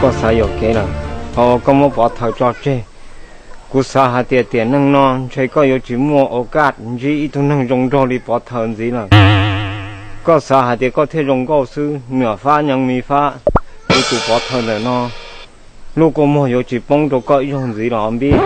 Koj xav yuam kev lawm, ho koj muab pov thawj tso tseg. Kuv xav hais tias tiam neej no ntshe koj yuav tsis muaj ua kaj ntsib ib tug neeg zoo nraug li pov thawj ntxiv lawm. Koj xav hais tias koj thiaj zoo nkauj xwb, nyuam fab nyeev mi fab, kuv tus pov thawj ntawm no lub kua muag yuav tsis poob rau koj ib zaug ntxiv los npib.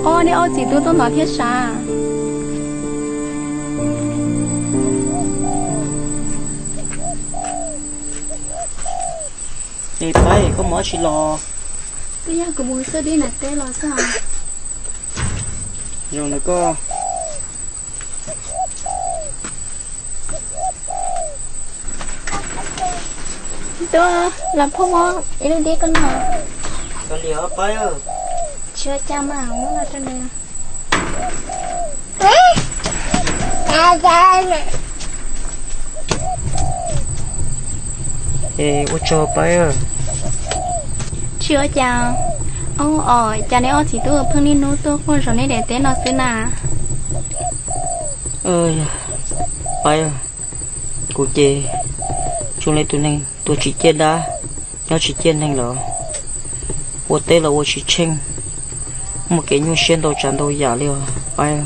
Ob, neb ob txiv tub tuaj ntawd thiab sav? Es Paib, koj mus dab tsi los? Twb yog kuv mus xwb, dib nram teb los xwb. Zoo nws koj. Tuaj los phoj ib lub dib koj noj. Kav liam Paib. Tsis ua cas mas, muab los rau nws. Es ua tsaug Paib. Tsis ua cas. Ub, os, cas neb ob txiv tub pheej niaj hnub tuaj quaj zaum neb daim teb no xwb na? Paib, kuv ces zoo li tus neeg tuag tsis ciaj dab, nyob tsis ciaj neeg lawm. Ua teb los ua tsis tsheej, muaj kev nyuaj siab ntau tsav ntau yam li os Paib.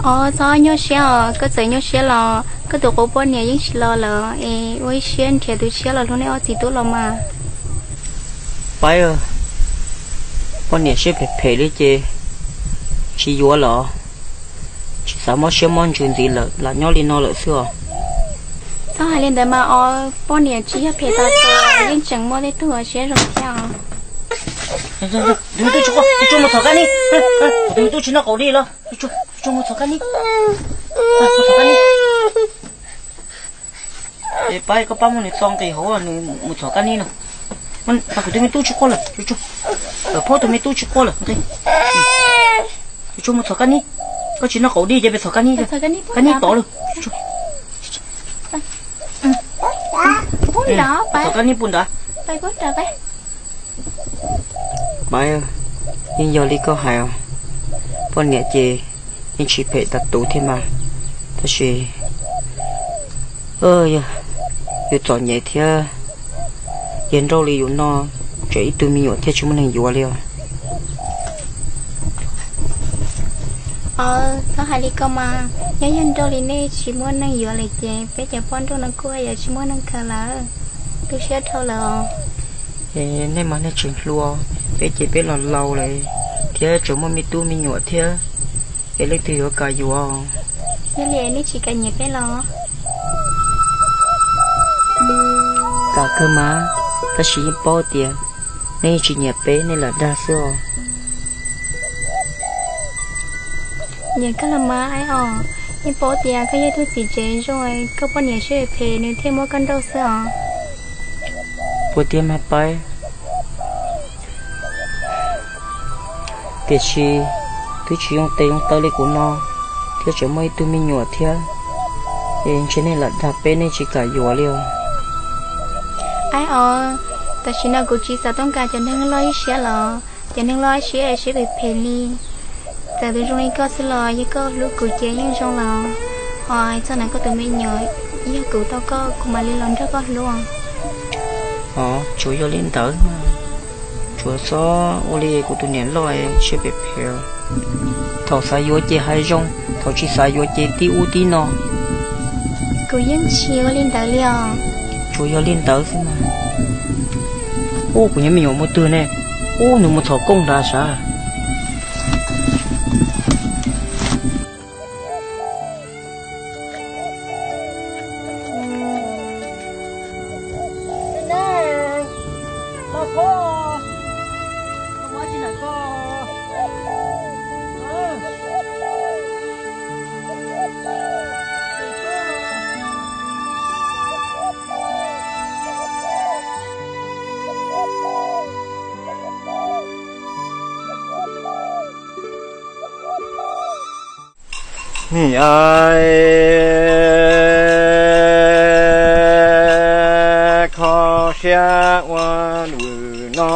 Os, txhob nyuaj siab os, koj txawm nyuaj siab los koj tus qub poj niam yeej tsis los lawm es ua ib siab nrhiav tus tshiab los hlub neb ob txiv tub los mas. Paib, poj niam siab phem phem li ces tsis yuav lawm. Tsis xav mob siab mob ntsws ntxiv lawm, lam nyob li no lawm xwb os. Txhob hais li ntawd mas os, poj niam tsis yog phem tag, yeej tseem muaj tej tug siab zoo thiab os. Tus me tub tsis quaj, tus tsuag mus txhom kab nib. Tus me tub tsis noj qaum dib los, tus tsuag mus txhom kab nib. Mus txhom kab nib. Es Paib, koj pab muab nws txo nqis hauv, nws mus txhom kab nib no. Kuv tus me tub tsis quaj lawm, tus tsuag. Phob tus me tub tsis quaj lawm, nqis. Tus tsuag mus txhom kab nib. Koj tsis noj qaum dib ces peb txhom kab nib, kab nib tod lawm. Txhom kab nib pub nrad. Paib, yeej yog li koj hais os, poj niam ces yeej tsis phem tas tus thiab mas, tab sis yus txom nyem thiab, yawg nrauj li yus no, tseem ib tug me nyuam thiab tsis muaj neeg yuav li os. Os, txhob hais li ko mas, nyob yawg nrauj li nej tsis muaj neeg yuav lawm ces peb cov poj nrauj no kuj yuav tsis muaj neeg khaws lawm. Tu siab dhau lawm os. Nej mas nej tseem hluas, peb ces peb los laus lawm thiab tseem muaj me tub me nyuam thiab, es leej twg yuav kam yuav? Yog li nej tsis kam nyiam peb los? Kam kawg mas, tab sis yeej paub tias nej yeej tsis nyiam peb, nej lam dag xwb os. Nyiam koj los mas Aib Os, yeej paub tias koj yog ib tug txiv tsev zoo, koj poj niam siab phem phem nws thiaj muab koj nrauj xwb os. Puas tiag mas Paib? Tiam sis twb tsis zoo tes zoo taw li kuv no, thiab tseem muaj ib tug me nyuam thiab, es ntshe nej lam dag peb, nej tsis kam yuav li os. Aib Os, tam sim no kuv tsis xav tooj kas cov neeg loj ib siab los, cov neeg loj ib siab siab phem phem li. Txawm tus zoo li koj xwb los yog koj hlub kuv ces yeej zoo los. Ho hais txog ntawm koj tus me nyuam, yog kuv tau koj, kuv mam li los nrog koj hlub. Os, tsuas yog li ntawd mas, tsuas txhob ua li kuv tus niam loj siab phem phem. Thaum xav yuav ces hais zoo, thaum tsis xav yuav ces tib ub tib no. Kuv yeej tsis ua li ntawd li os. Tsuas yog li ntawd xwb mas. Ub, kuv nyuam me nyuam mus twg ne? Ub, nws mus txhom kooj nrad sav. Nim, kho siab ua lwm no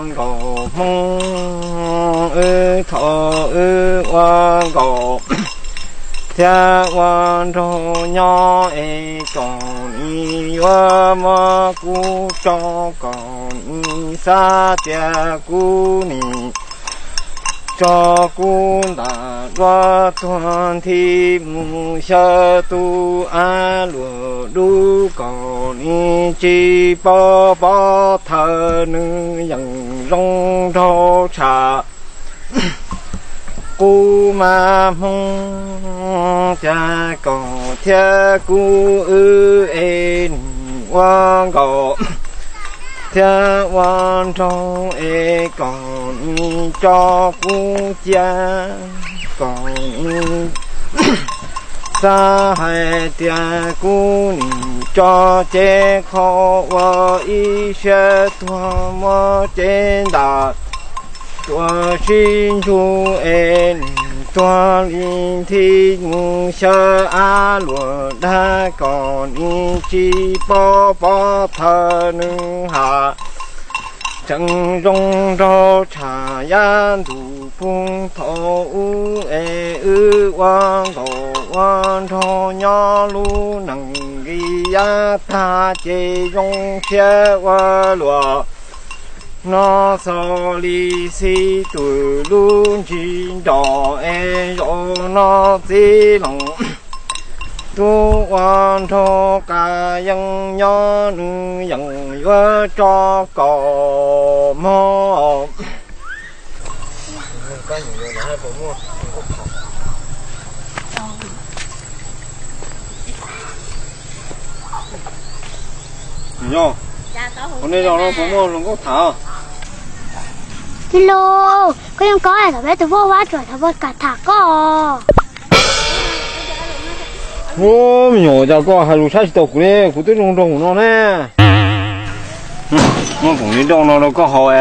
nkaus Hmoob, wb thaum wb ua nkaus thiab ua nraug nyob es kom nim yuav muab kuv tso, kom nim xav tias kuv nim tso kuv ntam duab tuag nthi mus xyaw tus av luam dub, kom nim tsis paub pov thawj nws yeem zoo nraug tshaj kuv mas Hmoob, cas kom thiab kuv wb es nim ua nkaus thiab ua nraug es kom nim tso kuv cia, kom nim xav hais tias kuv nim tso cev qhov uas ib siab tuag muab cev ntam tuaj sib ntsug es nim tuag li nthi mus xyaw av luam dag, kom nim tsis paub pov thawj nws has tseem zoo nraug tshaj yav ntuj pug thaum ub es wb ua nkaus ua nraug nyob lub neej nqis yav tag ces zoo siab ua luaj no xaus li xib tw lub ntsis nrog es zaum no txiv Loos tub ua nraug qas yeej nyob nws yeem yuav tso kaum mog. Yog, ua nej zos no puas muaj hluas nkauj tham? Tij laug, koj yeej koj thaum peb tus vaj vab tsuas thaum peb kam tham koj. Ub, me nyuam, cas koj hais lus saib tsis taus kuv li, kuv twb zoo nraug no ne. Muab koom li nrauj no rau koj haus,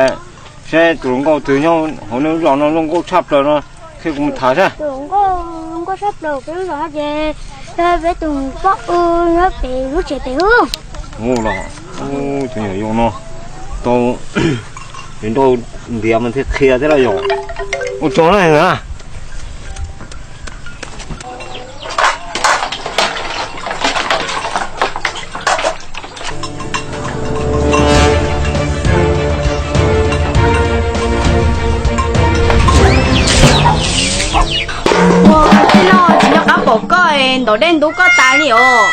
saib tus hluas nkauj twg nyob hauv nej lub zos no zoo nkauj tshaj plaws no, qhia kuv mus tham saib. Tus hluas nkauj zoo nkauj tshaj plaws peb lub zos no ces yog peb tus poj u nyob pem lub tsev pem ub. Ub los, tus nyuam yaus no tau li nrauj ntiav mas thiaj qhia thiab los yog. Ua tsaug na. Ua tej no tsis nco qab pom koj, ntaus dej ntub koj tas li os.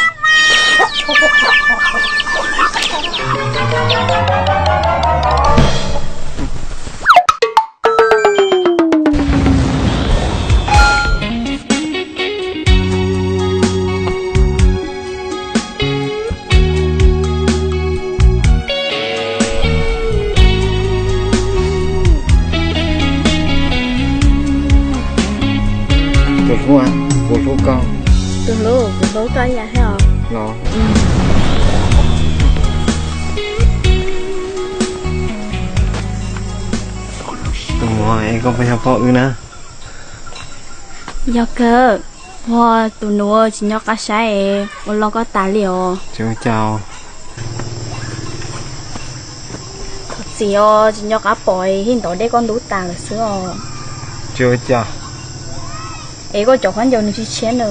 Kuv, kuv hlub koj. Tus hlub, kuv hlub koj ib yam thiab os. Los. Tus muam, es koj puas yog pog wb na? Yog kawg, ua tus nus tsis nco qab saib es ua loj koj tas li os. Tsis ua cas. Thov txim os, tsis nco qab pom es ntov dej koj ntub tas lawm xwb os. Tsis ua cas. Es koj cov khaub ncaws nws tshiab tshiab na.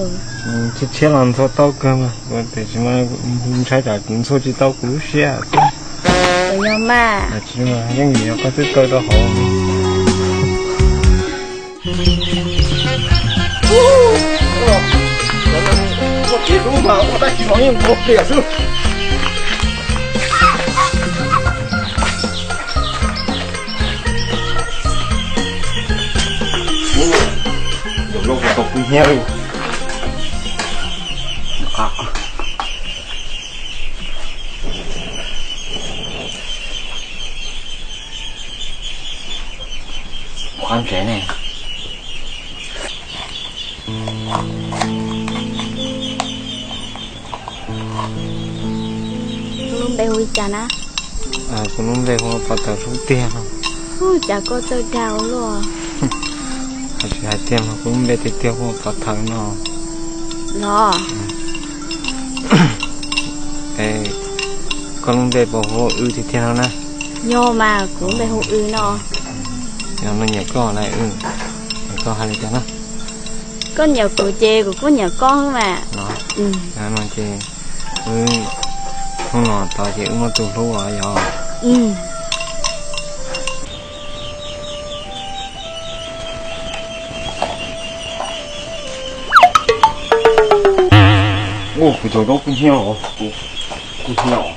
Tshiab tshiab los ntxhua tau kawg mas, tiam sis mas ntshai tsam ntxhua tsis tau kuv lub siab xwb. Yog mas. Tsis, yeej vim yog koj twb kaw rau hauv. Ua kev hlub mas ua dab tsi los yeej ua pliam xwb. Ua, yog loj kuv tau kuv hnyiab li. Qhov ntsev ne. Koj lub npe hu li cas na? Kuv lub npe hu ua Pov Thawm Hlub tiag no. Ua cas koj txawj dag ua luaj. Hais tias hais tiag mas kuv lub npe tiag tiag hu ua Pov Thawm no. Los. Es koj lub npe puas hu ua Wb tiag tiag no na? Yog mas, kuv lub npe hu Wb no. Yog no nyiam koj na Wb, koj hais li cas na? Koj nyiam kuv ces kuv kuj nyiam koj mas. No ces wb hnub no tod ces wb muaj tus hlub os yog. Ua kuv cov zaub kub hnyiab os, kub hnyiab os.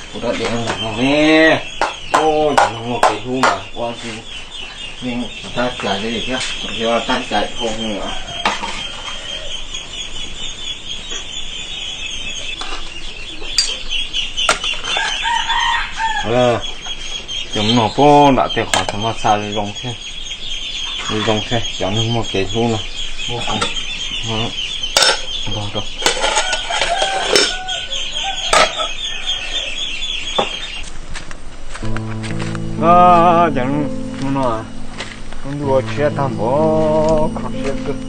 Kuv rov diav no ne, ua cov neeg muaj kev hlub mas ua yeej tsis tab cai li thiab, yog tab cai dhau heev. Cov no puag nram tej qhov tau maj xa zoo thiab, zoo thiab cov neeg muaj kev hlub no. Cov no, lub ntuj tshiab tag npaum, kho siab kawg.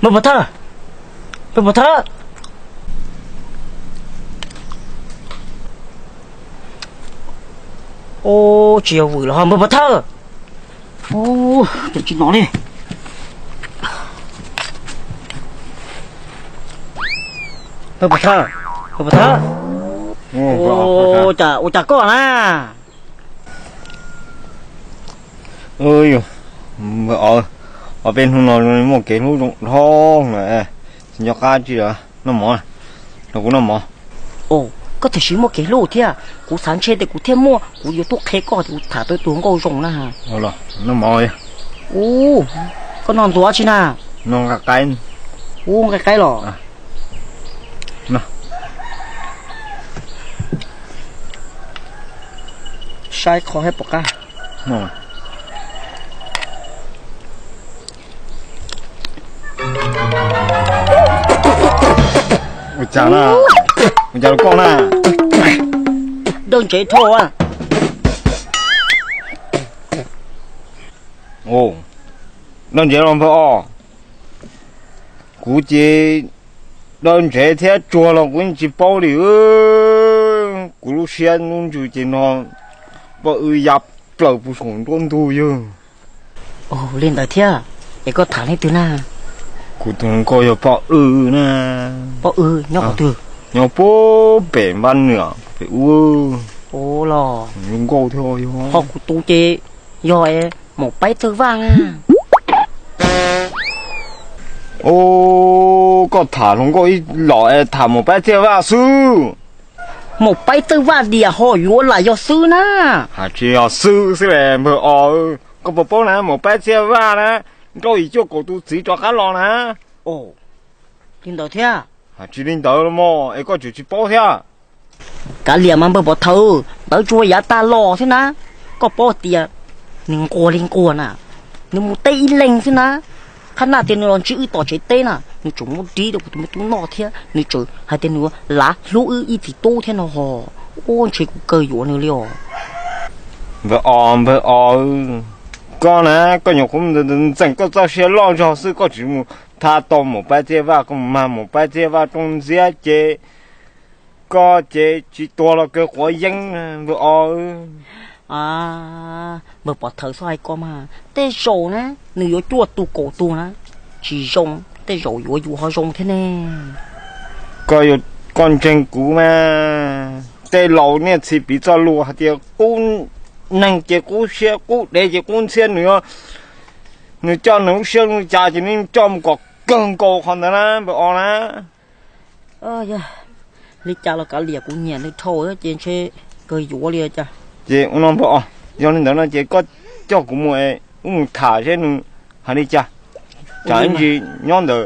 Npawg Pov Thawj, npawg Pov Thawj. Ub, tsis yog vwm los ho npawg Pov Thawj. Ub, tsis no li. Npawg Pov Thawj, npawg Pov Thawj. Ua cas, ua cas koj na? Ob peb hnub no muaj kev hlub zoo dhau lawm, tsis nco qab tsi lawm. Noj mov, los kuv noj mov. Koj tiam sis muaj kev hlub thiab, kuv xav ntshe tias kuv thiaj muaj, kuv yuav tuaj qhia koj tias kuv tham tau tus nkauj zoo na. Noj mov. Ub, koj noj ntxuav tsi na? No nqaij qaib. Ub, nqaij qaib los? Saib qhov thiab pom qab. Ua cas na? Ua cas rau koj na? Dawb ntsev dhau. Dawb ntsev los npawg os? Kuv ces dawb ntsev thiab tsuag los kuv yeej tsis paub li. Kuv lub siab lub ntsws ces no poj wb ya plaws puag saum nruab ntug yog. Li ntawd thiab, es koj tham leej twg na? Kuv tus hluas nkauj yog poj wb na. Poj wb nyob qhov twg? Nyob puag pem Npab Nwm pem ub. Ua los, hluas nkauj thiab yog. Ho kuv tus ces yog Maum Paib Txawj Vaj na. Ub, koj tham hluas nkauj ib los es tham Maum Paib Txawj Vaj xwb. Maum Paib Txawj Vaj diam ho yuav lam yog xwb na. Hais tsis yog xwb xwb le npawg os. Koj puas paub na, Maum Paib Txawj Vaj na, nrauj yim cuaj kaum tus txiv rov qab los na. Li ntawd thiab? Hais tsis li ntawd los mas es koj tseem tsis paub thiab. Kav liam mas npawg Pov Thawm, ntawd tsuas yav tag los thiab na. Koj paub tias nws nquag li nquag na, nws mus teb ib leeg xwb na. Qhab naj tias nws los ntsib wb tom tsev teb na, nws tseem muab dib rau kuv tus me tub noj thiab nws tseem hais tias nws lav hlub wb ib txiv tub thiab no ho. Ua ntshe kuv kawg yuav nws li os. Npawg os, npawg os, koj na, koj nyuam qhuav ntxeem koj txoj sia loj zog xwb, koj tsis mus tham tau Maum Paib Txawj Vaj, koj mus mag Maum Paib Txawj Vaj rooj ntxiab ces koj ces tsis tuag los kawg quav yeeb npawg os. Npawg Pov Thawm, txhob hais ko mas, tej zaum na nws yuav cuaj tug kaum tug na, tsis zoo, tej zaum yuav yus ho zoo thiab ne. Koj ntseeg kuv mas, tej laus niaj txhis piv txoj lus hais tias qub neeg ces qub siab, qub dev ces qub ntxhiab. Nws, nws coj nws lub siab lub ntsws cas ces nws coj mus kom kawg nkaus qhov ntawd na npawg os na. Li cas los kav liam, kuv nyiam nws dhau ces ntshe kawg yuav li cas. Ces ua no npawg os, yog li ntawd no ces koj coj kuv mus es wb mus tham seb nws hais li cas. Tsam ib ntsis nyob ntawd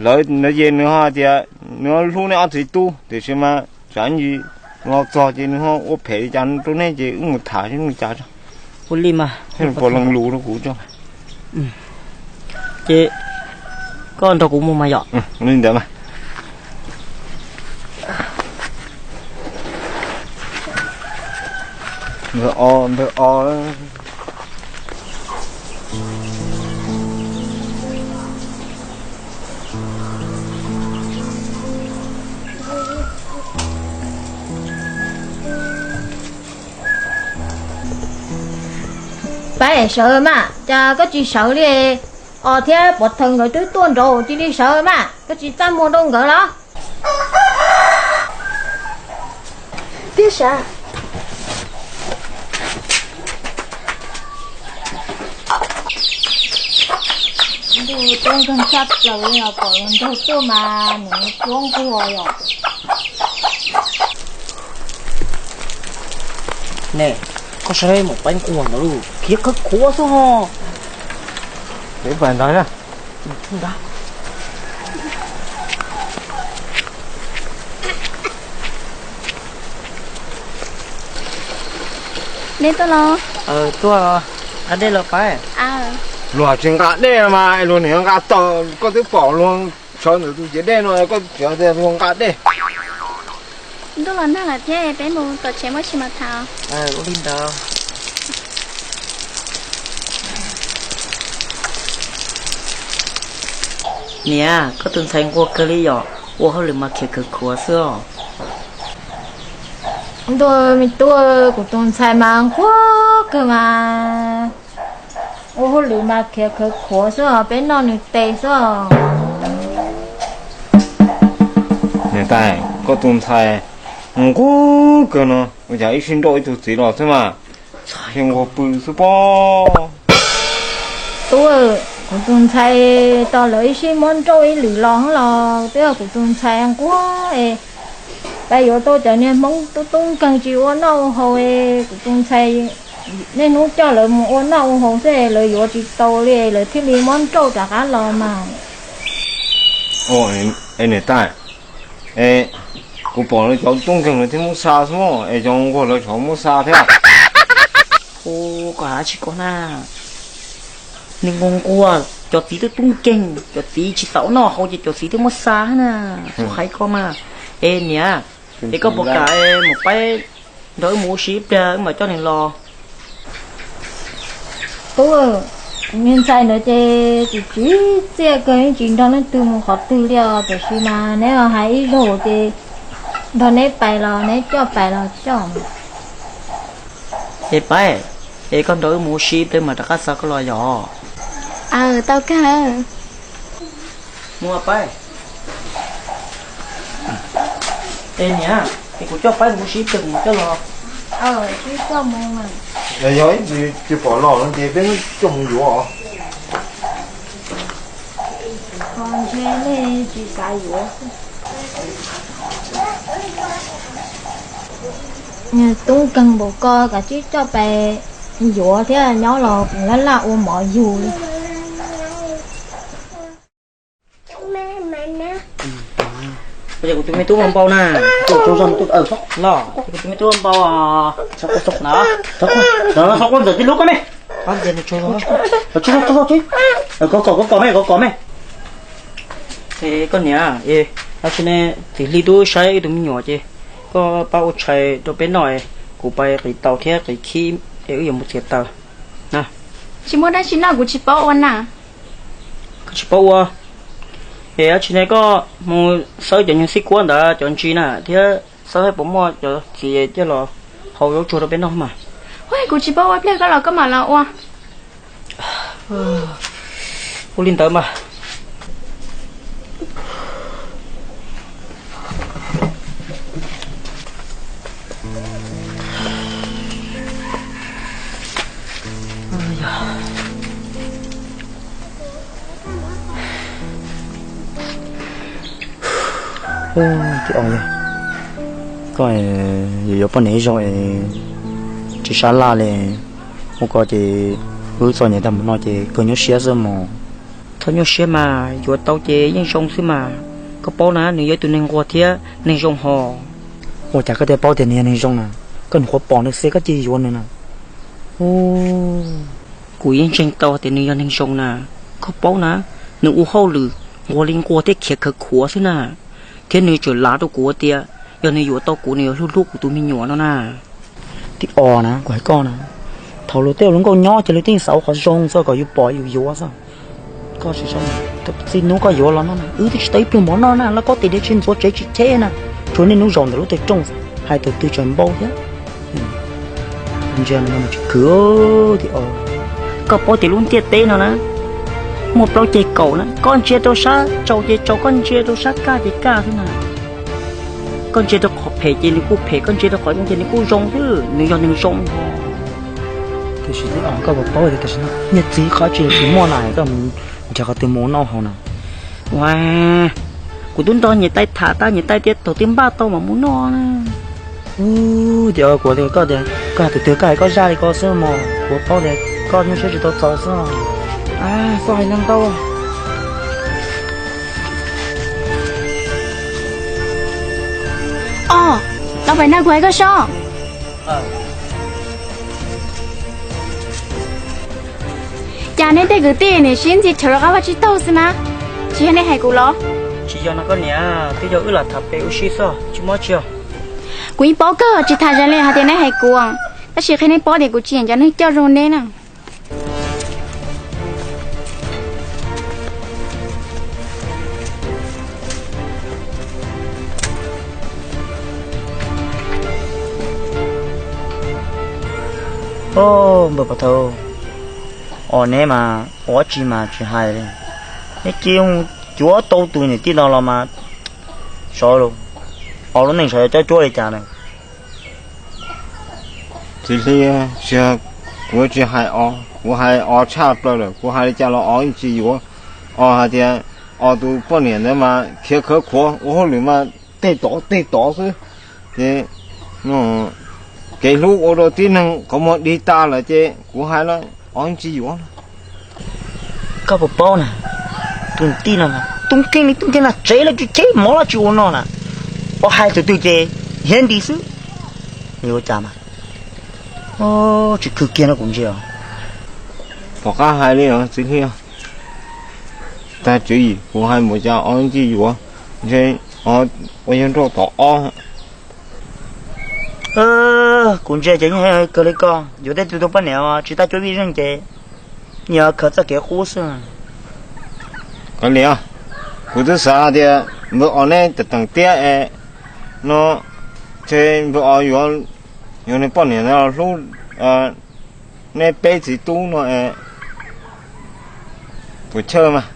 lawv ntawd ces nws ho tias nws hlub nej ob txiv tub, tiam sis mas tsam ib ntsis nws ho txog ces nws ho ua phem li cas rau nej ces wb mus tham seb nws cas tso. Ua li mas, thiaj li puas leej lus rau kuv tso. Ces koj nrog kuv mus mas yom. Li ntawd mas. Npawg os, npawg os. Paib, sawv mas, cas koj tsis sawv li? Os thiab Pov Thawm nkawd twb tuaj nraud, cia li sawv mas, koj tsis txaj muag rau nkawd los? Tiag sav. Ntuj, tuab nkeeg tshaj plaws li os, pom luag nraug tuaj mas nws tuab nquag yom. Ne, koj saib Maum Paib nquag ntawd lauj, khiav khawv khuav xwb ho. Peb pais ntag na. Nej tuaj los? Tuaj, nqa dej los Paib. Luag tsis nqa dej mas luag nim nqa taws, koj twb pom luag sawv ntawm tus ciav dej no koj tseem tias luag nqa dej. Ntuj los nag lawm thiab, peb mus tom tsev muaj tsis mas tham. Ua li ntawd. Niam, koj tus ntxhais nquag kawg li yom, ua hauj lwm mas khiav khawv khuav xwb os. Ntuj, me tub, kuv tus ntxhais mas nquag kawg mas, ua hauj lwm mas khiav khawv khuav xwb os, peb noj nws tes xwb os. Niam tais, koj tus ntxhais nquag kawg no, ua cas ib sij nrauj ib tug txiv los xwb mas, txhais nquag pw xwb pob. Tub, kuv tus ntxhais tos lawv ib sij muab nrauj ib lwm los los twb yog kuv tus ntxhais nquag es, pab yuav tau cov niag Hmoob tub tub nkeeg tsis ua noj ua haus es kuv tus ntxhais Niaj hnub coj lawv mus ua noj ua haus xwb, lawv yuav tsis tau li lawv thiaj li muab nrauj rov qab los mas. Ua, es niam tais, es kuv pom lawv cov tub nkeeg lawv thiaj muab xa xwb, es cov nquag lawv tseem muab xa thiab. Ua, koj hais tsis koj na, nws nquag nquag, cov txiv twb tub nkeeg, cov txiv tsis tau noj haus ces cov txiv twb muab xa na. Txhob hais koj mas. Es niam, es koj puas kam mus pab nrog wb mus ua si ib pliag wb mam coj nws los? Tub, niag ntxhais ntawd ces tsis tsim txiaj kawg, yeej tsis nrog leej twg mus qhov twg li os. Tiam sis mas neb hais ib zaug ces nrog neb pais los neb coj pais los coj. Es Paib, es koj nrog wb mus ua si ib pliag mam rov qab xa koj los yom? Aw, tau kawg. Mus Paib. Es niam, es kuv coj Paib mus ua si ib pliag kuv mam coj los. Yog ib ntsis tsis pom los no ces peb muab coj mus yuav os. Ntshe nej tsis xav yuav. Tub nkeeg npaum ko kav tsij coj pais yuav thiab, nyob los laj laj ua mov yug li. Kuv tus me tub npau na. Los, kuv tus me tub npau. Txhob quaj ntxawm tij lub koj me. Koj kom, koj kom me, koj kom me. Koj niam, tam sim no txiv Hli twb saib wb tus me nyuam ces koj pab ua tshais rau peb noj, kuv pais qiv taus thiab qiv khib es wb yuav mus txiav taws. Tsis muaj dab tsi noj kuv tsis paub ua na. Koj tsis paub ua? Es dab tsi ne, koj mus xawb cov nyuag xib kuab ntawd cov ntsis na thiab xawb saib puas muaj cov txiv coj los hau zaub tsuag rau peb noj mas. Kuv tsis paub ua, pliag koj los koj mam los ua. Ua li ntawd mas. Tij Os, koj yuav poj niam ib zaug es tsis sab laj li. Ua ko ces wb txom nyem tag mus no ces kawg nyuaj siab xwb mog. Txhob nyuaj siab mas, yuav tau ces yeej zoo xwb mas. Koj paub na, nws yog ib tug neeg nquag thiab neeg zoo hos. Ua cas koj thiaj paub tias nws yog neeg zoo na? Koj nyuam qhuav pom nws xwb koj cia yuav nws na. Kuv yeej ntseeg tau tias nws yog neeg zoo na. Koj paub na, nws ua hauj lwm nquag li nquag thiab khiav khawv khuav xwb na. Thiab nws tseem lav rau kuv tias yog nws yuav tau kuv nws yuav hlub hlub kuv tus me nyuam no na. Tij Os na, kuv hais koj na, thaum luag tej lub nkauj nyob ces luag tej xav ua qhov zoo xwb kom yus pom yus yuav xwb. Koj tsis, txij hnub koj yuav los no wb twb tsis tau ib pluag mov noj na, los koj tes diav tsis ntxuav tsev tsis cheb na, tshuav niaj hnub zaum ntawm lub tej rooj hais tus twg tseem npau thiab. Ntsia no tsis khwv. Tij Os, koj paub tias lub ntiaj teb no na muaj plaub ceg kaum na, koj ntsia rau sab tsaus ces tsaus, koj ntsia rau sab kaj ces kaj xwb na. Koj ntsia rau qhov phem ces nws kuj phem, koj ntsia rau qhov zoo ces nws kuj zoo xwb, nws yog neeg zoo. Tiam sis Tij Os, koj puas paub tias tam sim no niag txiv qhov tsis tsis muaj na, koj mus nrhiav qhov twg mus ua noj haus na? Ua, kuv twb nrog niam tais tham tag, niam tais tias thaum twg npaj tau mam mus noj na. Ub, tias kuv tias koj tias koj hais tus twg koj hais koj zaj li ko xwb mog, kuv paub tias koj nyuaj siab tsis tau txaus xwb. Koj hais no ntau. Os, los pem no kuv hais koj sob. Cas nej tej kwv tij nim sib ntxi rhawv rov qab vaj tsib taug xwb na, tsis yog nej hais kuv los? Tsis yog no koj niam, twb yog wb lam tham pem ua si xwb, tsis muaj tsi os. Kuv yeej paub kawg, tsis tas zees li hais tias nej hais kuv, tab sis qhia nej paub tias kuv tsis nyiam cov neeg coj zoo neb na. Os, npawg Pov Thawj, os neb mas ua tsi mas tsis hais li, neb cia cuav tau tus niam tij no los mas sov los, os lub neej sov yuav cob cuab li cas na. Txiv Hli, tsis, kuv tsis hais os, kuv hais os tshaj plaws lawm, kuv hais li cas los os yeej tsis yuav. Os hais tias os tus poj niam ntawd mas khiav khawv khuav, ua hauj lwm mas tej tod tej tod xwb. Ces no Kev hlub ua rau tib neeg qhov muag dig tas lawm ces kuv hais los ob tsis yuav. Koj puas paub na, tus tij no tub nkeeg li tub nkeeg no tsev los tsis cheb mov los tsis ua no na. Ua hais tus twg ces hiav nti xwb. Yuav ua cas mas, tsis khwv kiag no kuv ntsia. Tom qab hais li os txiv Hli, tag tswv yim kuv hais mus cas ob tsis yuav, ntshe ua yawg nrauj tom ob. Kuv ntsia ces yeej kawg li koj yuav tej tug tus poj niam tsis tau cuab vij zeej ces yog khaws txoj kev qub xwb. Kav liam, kuv twb xav tias npawg os neb teem tiab es no, ntshe npawg os yuav, yuav nws poj niam hlub nej peb txiv tub no es puas chawj mas.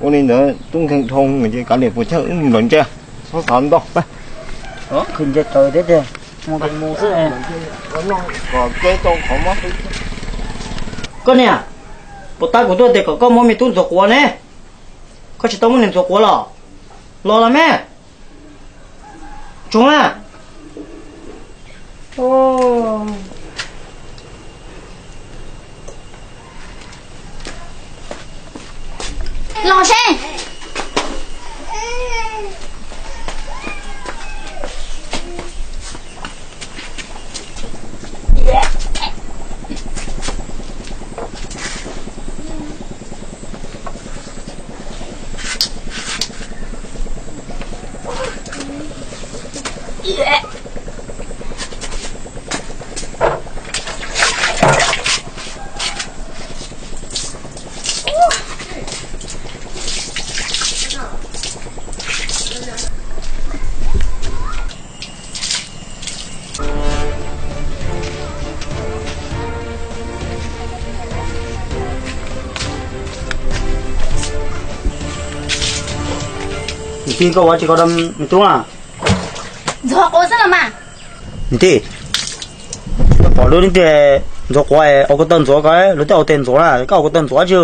Ua li ntawd tub nkeeg dhau ces kav liam puas chawj wb mus lawm ntsia, txhob xav ntau. Koj niam, puas tab kuv tuaj tias kom koj muab me tub ntxuav quav ne? Koj tsis tau muab nws ntxuav quav los? Los los me. Tsoov na. Los seb. Niam tij, koj ua tsi ko rau me tub na? Ntxuav quav xwb los mas. Niam tij, koj pom lub niag ntxuav quav es ua ko taw ntxuav ko, luag tej ua tes ntxuav na, koj ua ko taw ntxuav tsi.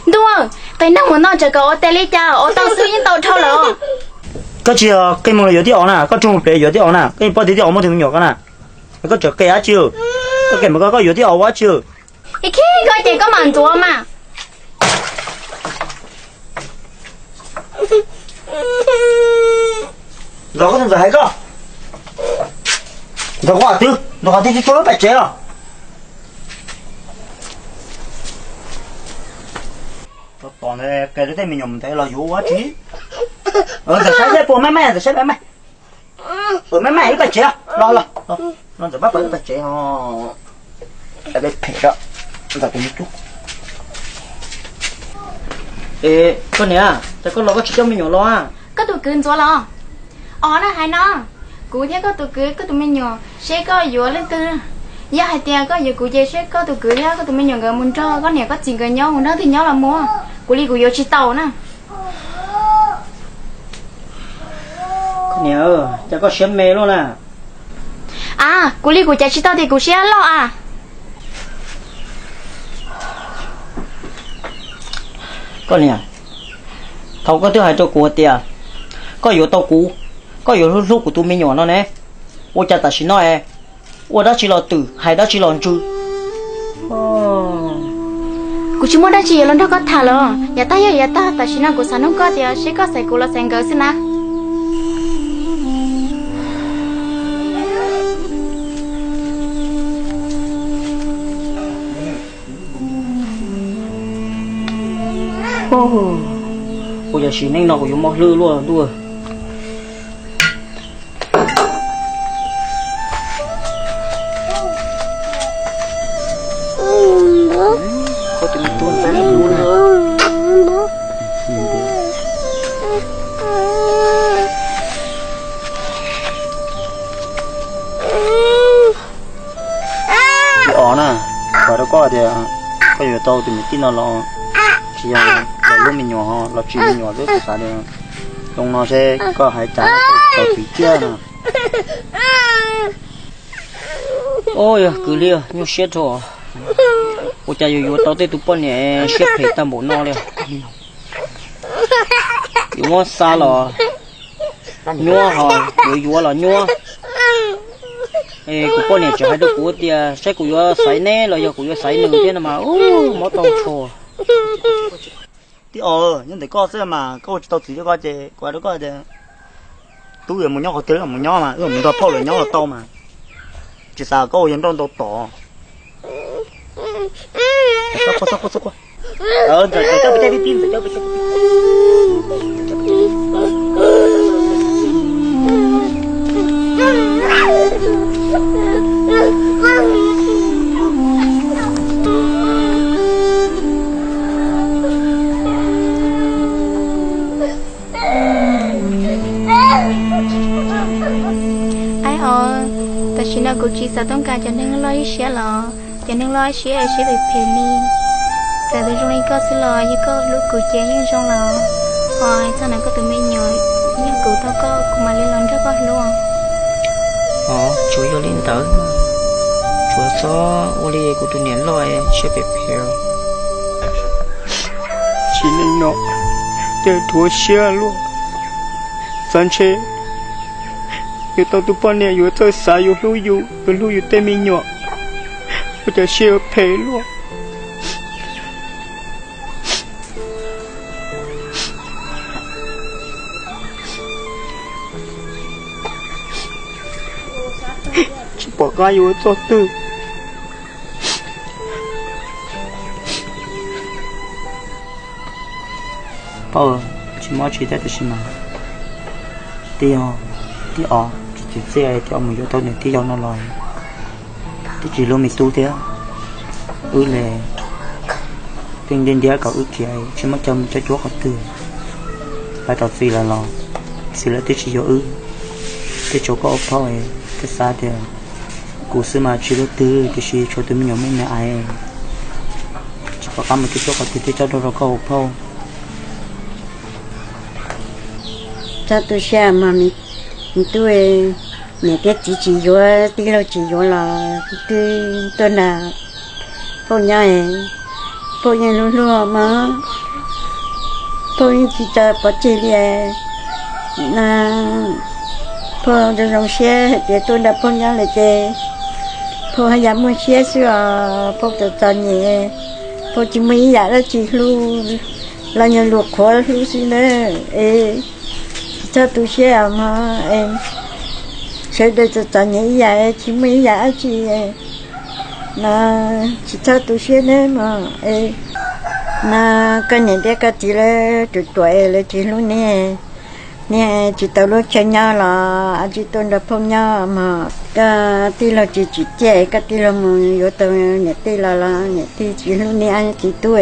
Ntuj, qe neeg mus noj tseem kom ua tes li cas, ua tau xwb yeej tau dhau lawm. Koj tsis yog qe mus los yuav tib os na, koj tsuas mus pem yuav tib os na, koj yeej paub tias tib os muaj tus me nyuam ko na. Koj tseem qe dab tsi? Koj qe mas koj yuav tib os ua dab tsi? Ib khib koj ces koj mam ntxuav mas. Nrog koj tus ntxawm hais koj. Nrog koj twb, nrog koj twb tsis tshua lub paj tsev los. Tom ntawd qe rau tej me nyuam mus ntev los yuav ua dab tsi? Ntxawm saib seb puas maj maj, ntxawm saib maj maj. Maj maj lub paj tsev los, los, los ntxawm pab pawv lub paj tsev os. Phem, ntxawm kuv me tub. Es koj niam, cas koj los koj tsis coj me nyuam los? Koj tus kwv ntxuav los? Os, na hais no, kuv thiab koj tus kwv koj tus me nyuam seb koj yuav leej twg. Yog hais tias koj yuav kuv ces seb koj tus kwv thiab koj tus me nyuam nkawd mus nrog koj niam koj txiv nkawd nyob, mus nrog leej twg nyob los mus, kuv li kuv yuav tsis tau na. Koj niam, cas koj siab me luaj na? A, kuv li kuv cav tsis tau tias kuv siab loj a. Koj niam, thaum koj twb hais rau kuv hais tias koj yuav tau kuv, koj yuav hlub hlub kuv tus me nyuam no ne, ua cas tam sim no es ua dab tsi los twm, hais dab tsi los ntsws? Kuv tsis muaj dab tsi yuav los nrog koj tham lawm. Yav tag yog yav tag, tam sim no kuv xav nug koj tias seb koj xaiv kuv los xaiv nkawd xwb na. Ua cas sim neej no kuv yuav mob hlwb luaj ntuj. Tsis os na, hais rau koj tias koj yuav tau tus niam tij no los tsis yog los lub me nyuam ho los tsis me nyuam xwb, kuv xav tias zoo no seb koj hais cas tau txiv ciaj no. Ua yog kwv Hli, nyuaj siab rau, ua cas yuav yuav tau tej tus poj niam siab phem tag npaum no li. Yuav muab xa los nyuaj ho yuav yuav los nyuaj. Kuv poj niam tseem hais rau kuv tias saib kuv yuav xaiv neb los yog kuv yuav xaiv nws thiab no mas, mob tau tshua. Tij Os, nyob ntawm koj xwb mas koj ua tsis tau txiv rau koj ces kuv hais rau koj tias tub yuav mus nyob qhov twg los mus nyob mas, wb mus nrog phauj lawv nyob los tau mas. Tsis xav koj ua yawg nrauj ntau tod. Aib Os, tam sim no kuv tsis xav toob kas cov neeg loj ib siab los, cov neeg loj ib siab siab phem phem li. Txawm tus zoo li koj xwb los yog koj hlub kuv ces yeej zoo los. Os, txog no koj tus me nyuam yog kuv tau koj, kuv mam li los nrog koj hlub. Os, tsuas yog li ntawd, tsuas txhob ua li kuv tus niam loj siab phem phem. Tsis neej no, ces rhuav siab luaj. Xav ntshe yuav tau tus poj niam yuav txawj xav, yuav hlub yus, yuav hlub yus tej me nyuam, ua cas siab yuav phem luaj. Tsis pom qab yuav ua txoj twg. Pab, tsis muaj tsis teb, tab sis mas tij, tij Os tsis txim txiaj, tij Os mus yuav tau nws tij laug no los twb tsis hlub me tub thiab. Wb li pheej ntiab ntiab kom wb khiav, tsis muaj chaw mus tsev cuab qhov twg. Pab, tau txiv lawv los, txiv lawv twb tsis yuav wb, twb tso koj ua phauj, twb xav tias kuv xwb mas tsis hlub twg, tiam sis tshuav tus me nyuam me me ais, tsis pom qab mus tsev cuab qhov twg thiaj tso rau rau koj ua phauj. Txhob tu siab mas, me tub, niam thiab txiv tsis yuav, tij laug tsis yuav los twb tuaj nrog phauj nyob. Phauj yeej hlub hlub mog, phauj yeej tsis tso pov tseg li. No phauj zoo zoo siab hais tias tuaj nrog phauj nyob lawm ces phauj haj yam muaj siab xwb os. Phauj txom txom nyem, phauj tsis muaj ib yam dab tsi hlub, los yog luag qhuav hlub xwb na. Es tsis txhob tu siab mog, sawv daws txom txom nyem ib yam, tsis muaj ib yam dab tsi. No tsis txhob tu siab nawb mog. No koj niam thiab koj txiv lawv ruam ruam es lawv tsis hlub neb, neb tsis tau lub chaw nyob los tsis tuaj nrog phauj nyob mog. Koj tij laug tsis tsim txiaj, koj tij laug mus yuav tau niam tij los los niam tij tsis hlub neb ob txiv tub,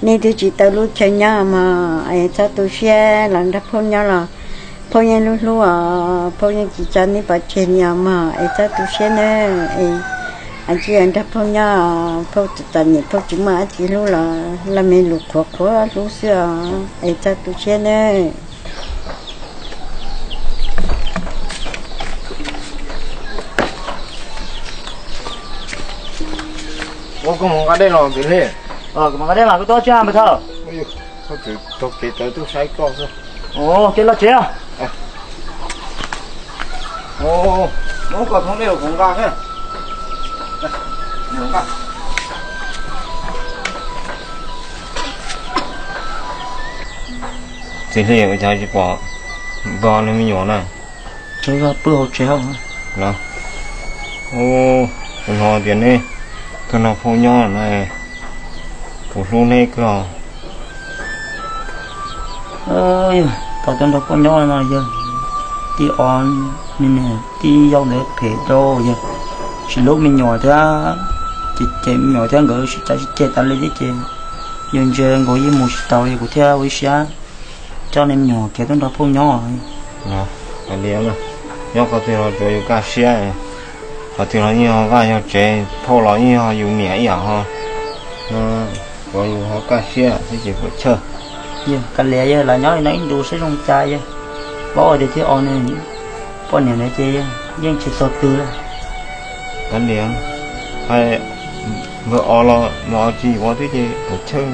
neb twb tsis tau lub chaw nyob mog. Es txhob tu siab los nrog phauj nyob los phauj yeej hlub hlub os, phauj yeej tsis tso neb pov tseg li os mog. Es txhob tu siab nawb, es tsis nrog phauj nyob, phauj txom nyem, phauj tsis muaj dab tsi hlub los laj me lus qhuav qhuav hlub xwb os. Es txhob tu siab nawb. Ua koj mus nqa dej los Txiv Hli. Kuv mus nqa dej mas koj tuaj tsis npawg Thawj? Txhob txwm taug kev tawv tuaj saib koj xwb. Kev los tsev. Muab koj thoob dej los kuv nqa. Txiv Hli, ua cas tsis pom npawg Os nws me nyuam na? Tsev, pw hauv tsev. Los, kuv hnov tias neb tuaj nrog phauj nyob no, kuv hlub neb kawg os. Tau tuaj nrog phauj nyob no yog tij Os, nws niam tij yau ntawd phem rau yawg, tsis hlub me nyuam thiab, cem cem me nyuam thiab, nkawd sib cav sib ceg tas li thiab ces yawg ntsia nkaus yeej mus tsis tau, yog kuv thiaj ua ib siab coj nej me nyuam khiav tuaj nrog phauj nyob. Hais li, nyob qhov twg los tsuav yus kaj siab, qhov twg los yeej yog vaj yog tsev, phauj los yeej yog yus niam ib yam ho, tsuav yus ho kaj siab thiab ces puas chawj. Yog kav liam, yog lam nyob li no ib ntus saib zoo cas yog. Paub tias tij Os nws poj niam ntawd ces yeej tsis txog twg li. Kav liam, hais npawg Os los npawg Os tsis yuav thiab ces puas chawj.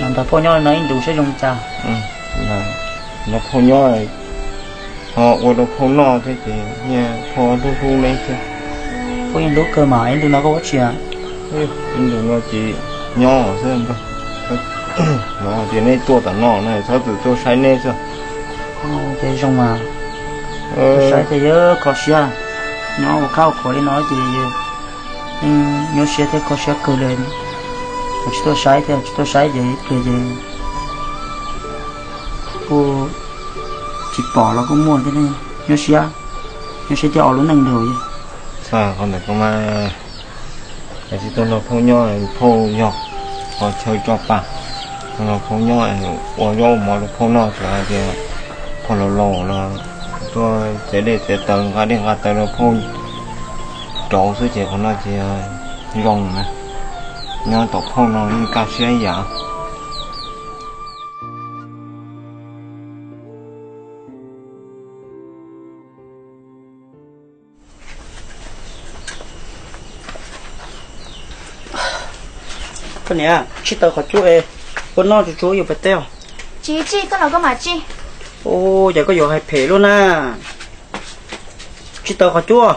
Los nrog phauj nyob li no ib ntus saib zoo cas. Nrog phauj nyob, Ho ua rau phauj noj thiab ces niaj phauj hlub hlub neb thiab. Phauj yeej hlub kawg mas, ib ntu no koj ua tsi? Ib ntu no ces nyob xwb. No ces neb tuaj tom no na, txhob txwm tuaj saib neb xwb. Ces zoo mas, tuaj saib ces yuav kho siab, nyob ua khab ua khuav li no ces nyuaj siab thiab kho siab kawg li. Kuv tsis tuaj saib thiab, tsis tuaj saib ces ib pliag ces kuj tsis pom los kuj muaj thiab, nyuaj siab, nyuaj siab coj lub neej nrog. Txog qhov ntawd koj mas, es tsis tuaj nrog phauj nyob, phauj yog qhov chaw tso pa, nrog phauj nyob ua zaub ua mov rau phauj noj, tsuas hais tias phauj laus laus los tuaj txiav dej txiav taws nqa dej nqa taws rau phauj rauv xwb ces qhov no ces zoo na, nyob tom phauj no yeej kaj siab ib yam. Koj niam, tsij taws qhov cub es ua noj tsuag tsuag yuav pem teb os. Tsis tsij, koj los koj mam tsij. Ua cas koj yuav hais phem luaj na. Tsij taws qhov cub.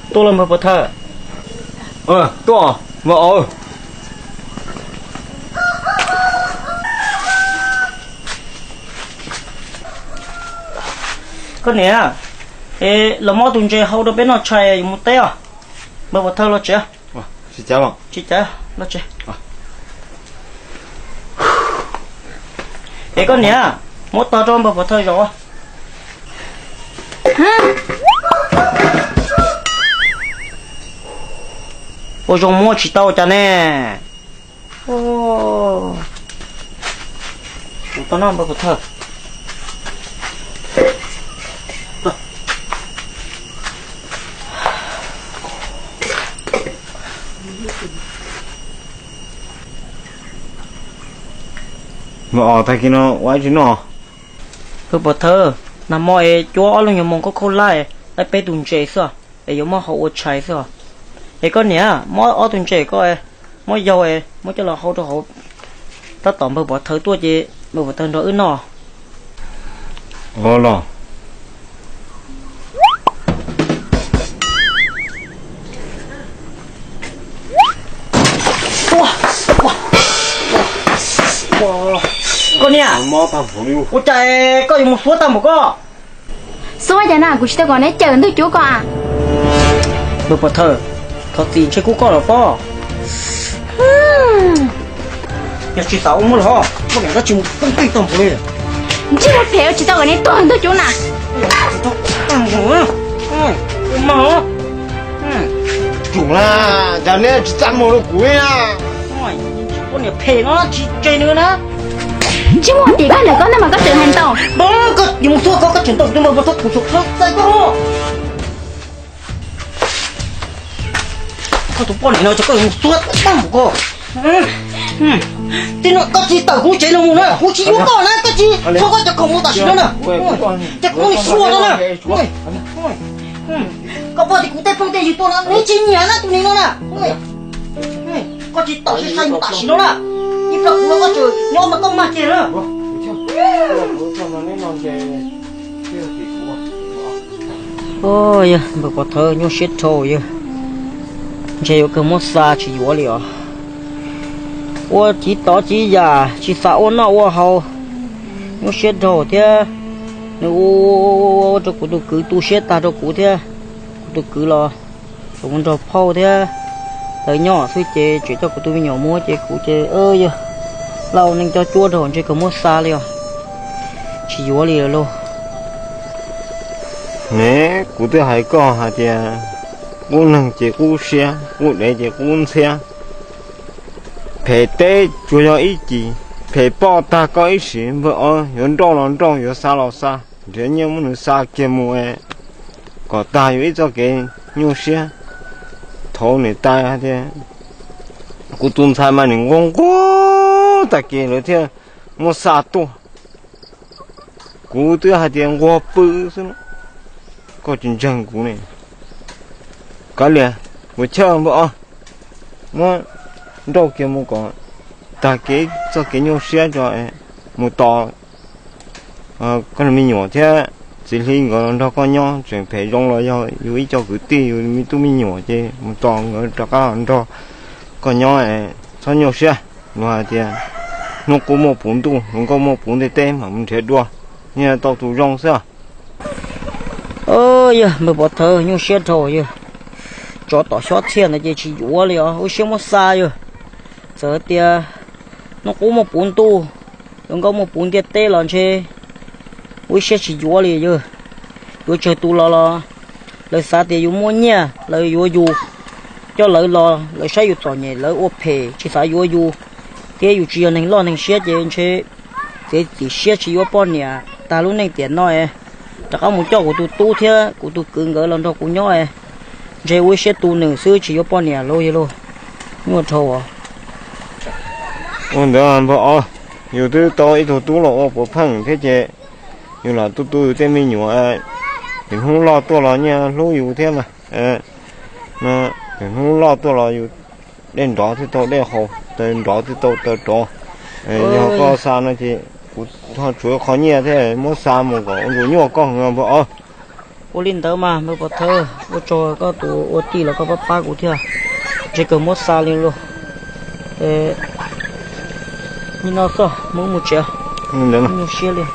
Tuaj los npawg Pov Thawj. Tuaj, npawg Os. Koj niam, es los muab tus ntses hau rau peb noj tshais yuav mus teb os. Npawg Pov Thawj los tsev. Tsis cav, los tsev. Es koj niam, muab tog rau npawg Pov Thawj zaum. Ua zoo muab tsis tau cas ne. Tau no npawg Pov Thawj. Npawg Os, tag kis no ua dab tsi noj? Npawg Pov Thawj, nag hmo es cuab ob lub nyuag moos khaub khaub hlab, laib peb tus ntses xwb, es yuav muab hau ua tshais xwb os. Es koj niam, muab ob tug ntses koj muab yaug es muab coj los hau rau hauv, tab tom npawg Pov Thawj tuaj ces npawg Pov Thawj nrog wb noj. Ua los. Koj niam, ua cas koj yuav mus xuab tag npaum koj? Xuab cas na, kuv tsis tau kom neb cawm ntug cuab ko a. Npawg Pov Thawj, thov txim ntshe kuv koj los pob. Yog tsis xav ua muab los, muab niam dab tsi mus poob tej tag npaum li. Ntsej muag phem, tsis tau kom neb tuag ntug cuab na. Tag npaum, mas, cas neb tsis txaj muag rau kuv li na. Ua niam phem no tsis tseg nws na. Ntsej muag tim koj ntawm koj ntag mas koj tseem hais ntau. Koj yuav mus xuab koj, koj tseem ntau tus npawg Pov Thawj, kuv txhob txais koj. Koj tus poj niam no ces koj yuav mus xuab tag npaum koj. Tej no koj tsis tawm kuv tsev no mus na, kuv tsis yuav koj na, koj tsis tso koj cov khoom mus tam sim no na. Ces kuv muab nws xyuas no na. Koj pom tias kuv tej phooj tej ywg tuaj no neb tsis nyiam na tus neeg no na. Koj tsis tawm sai sai mus tam sim no na. Ib pliag kuv los koj tseem nyob mas koj mag kiag na. Yog npawg Pov Thawj nyuaj siab dhau yog, ntshe yuav kawg muab xa tsis yuav li os. Ua tsis tov tsis yam, tsis xav ua noj ua haus, nyuaj siab dhau thiab. Nws ua rau kuv tus kwv tu siab tag rau kuv thiab. Kuv tus kwv los tseem mus nrog phauj thiab lawv nyob xwb ces tseem coj kuv tus me nyuam mus ces kuv ces yog lauj, neeg coj cuab rau ntshe kawg muab xa li os. Tsis yuav li lawm lauj. Ne, kuv twb hais koj hais tias qub neeg ces qub siab, qub dev ces qub ntxhiab. Phem teb tsuas yog ib cim, phem poj tag koj ib sim, npawg Os, yuav nrauj los nrauj, yuav xa los xa, nrhiav nyiaj muab nws xa kiag mus es kom tag yus ib txoj kev nyuaj siab. Thaum niam tais hais tias Kuv tus ntxhais mas nws nquag nquag tag kev lawv thiaj muab xa tuaj. Kuv twb hais tias nquag pw xwb, koj tsis ntseeg kuv ne. Kav liam, kuv chawj npawg Ob, muab nrauj kiag mus kom tag kev txoj kev nyuaj siab tso, mus tos koj me nyuam thiab txiv hli nkawd los nrog koj nyob. Tseem phem zoo los yog yus ib co kwv tij, yus me tub me nyuam, ces mus tos nkawd rov qab los nrog koj nyob, txhob nyuaj siab. Luag hais tias hnub qub muaj puv ntuj, hluas nkauj muaj puv ntiaj teb, mam mus nrhiav dua, yeej tau tus zoo xwb. Yog npawg Pov Thawj, nyuaj siab dhau yog, tsov tom xyob txhiaj ntawd ces tsis yuav li os, ua siab muab xa yog. Txawm tias hnub qub muaj puv ntuj, hluas nkauj muaj puv ntiaj teb los ntshe ua siab tsis yuav li yog. Yuav tsawg tus los los lawv xav tias yus muaj nyiaj lawv yuav yus, coj lawv los lawv saib yus txom nyem lawv ua phem tsis xav yuav yus, thiab yus tsis yog neeg loj neeg siab ces ntshe txiav txim siab tsis yuav poj niam tag lub neej tiam no es rov qab mus coj kuv tus tub thiab kuv tus kwv nkawd los nrog kuv nyob es ntshe ua ib siab tu nws xwb tsis yuav poj niam lauj yog lauj. Nyuaj dhau os. Ua ntawd npawg Ob, yus twb tau ib tug tub los ua puav pheej thiab ces yus lam tu tu yus tej me nyuam, hnub loj tuaj los nyiaj hlub yus thiab mas. Hnub loj tuaj los yus dej nrov thiaj tau dej haus, taw nrov thiaj tau taw rov. Yog koj xa no ces kuv ho tshuav qhov nyiaj thiab, muab xa mus kom ua nyuaj koj npawg Ob. Ua li ntawd mas npawg Pov Thawj, ua tsaug koj tus ua tij los koj pab pab kuv thiab, ntshe kawg muab xa li lauj. Nim no xwb, mus mus tsev, nyuaj siab li.